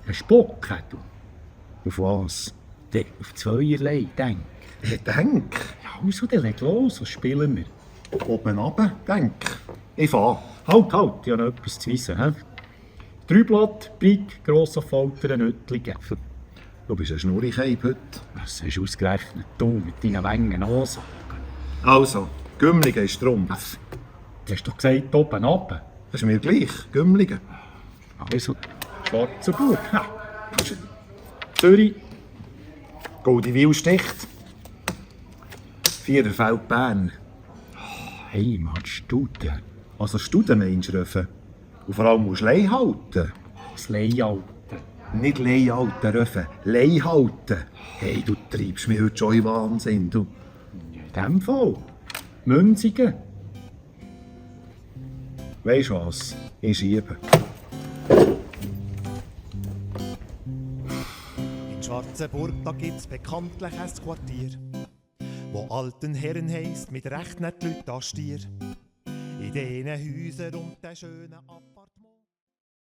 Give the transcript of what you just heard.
Ein Spock, du. Auf was? Auf zweierlei, denk. Ich denk. Ja, also, dann leg los, was spielen wir? Oben runter, denk. Ich fahr. Halt, ich habe noch etwas zu weisen. He? 3 Blatt, Pik, grosser Folter, Nöttlingen. Du bist ein Schnurrikeib heute. Was hast du ausgerechnet, du, mit deinen Wengen Ansagen? Also, Gümligen ist drum. Was? Du hast doch gesagt, oben runter. Das ist mir gleich, Gümligen. Also, schwarzer Bub. Ha. Zürich. Goldivil sticht. Viererfeld Bern. Heimat, Studen. Also Studen meinst du, Röfe? Und vor allem musst du Lei halten. Das Layout. Nicht Lei halten, Röfe. Lei halten. Hey, du treibst mich heute schon in Wahnsinn, du. In dem Fall. Münzigen. Weisst du was? Ich schiebe. In Schwarzenburg, da gibt's bekanntlich ein Quartier, wo alten Herren heisst, mit Recht nicht die Leute an Stier. In diesen Häusern und den schönen